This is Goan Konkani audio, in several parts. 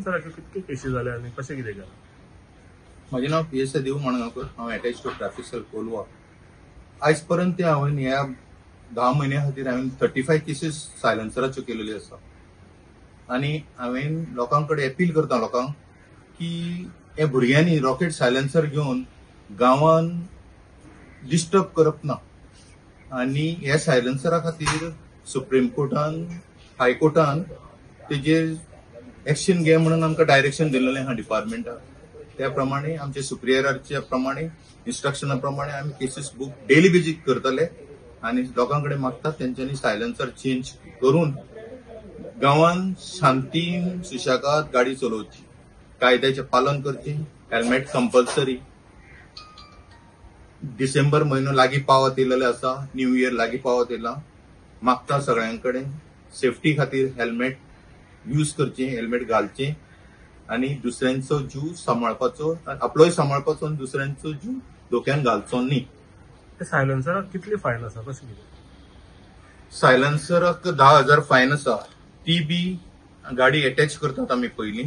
कितके केसी जाले आनी कशें कितें केलां? म्हजें नांव PSI देव माणगांवकर, हांव attach to traffic cell Colva. आयज पर्यंत हांवें ह्या 10 म्हयन्या खातीर हांवें 35 केसीस सायलन्सराच्यो केलेल्यो आसा आनी हांवें लोकां कडेन अपील करता लोकांक की हे भुरग्यांनी रॉकेट सायलन्सर घेवन गांवान डिस्टर्ब करप ना आनी ह्या सायलन्सरा खातीर सुप्रीम कोर्टान, हायकोर्टान तेजेर एक्शन घे म्हणून आमकां डायरेक्शन दिल्लें आहा डिपार्टमेंटाक. त्या प्रमाणे आमचे सुप्रियराच्या प्रमाणे इन्स्ट्रक्शना प्रमाणे आमी केसीस बूक डेली बेजीस करतले आनी लोकां कडेन मागतात तेंच्यांनी सायलन्सर चेंज करून गांवान शांतीन सुशेगाद गाडी चलोवची, कायद्याचें पालन करचें, हेल्मेट कंपल्सरी. डिसेंबर म्हयनो लागीं पावत येयलेलो आसा, न्यू इयर लागीं पावत येयला, मागता सगळ्यां कडेन सेफ्टी खातीर हेल्मेट यूज करचें, हेल्मेट घालचें आनी दुसऱ्यांचो जीव सांबाळपाचो, आपलोय सांबाळपाचो आनी दुसऱ्यांचो जीव धोक्यान घालचो न्ही. सायलन्सराक कितली फायन आसा, कशें कितें? सायलन्सराक 10,000 फायन आसा. ती बी गाडी एटॅच करतात आमी पयलीं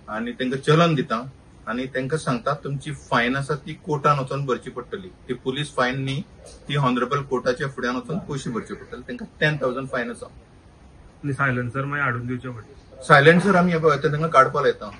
आनी तांकां चलन दिता आनी तांकां सांगतात तुमची फायन आसा ती कोर्टान वचोन भरची पडटली, ती पुलीस फायन न्ही, ती ऑनरेबल कोर्टाच्या फुड्यान वचोन पयशे भरचे पडटले. तांकां 10,000 फायन आसा. आनी सायलन्सर मागीर हाडून दिवचे पडटले. सायलन्सर आमी हे पळय तांकां काडपाक लायता.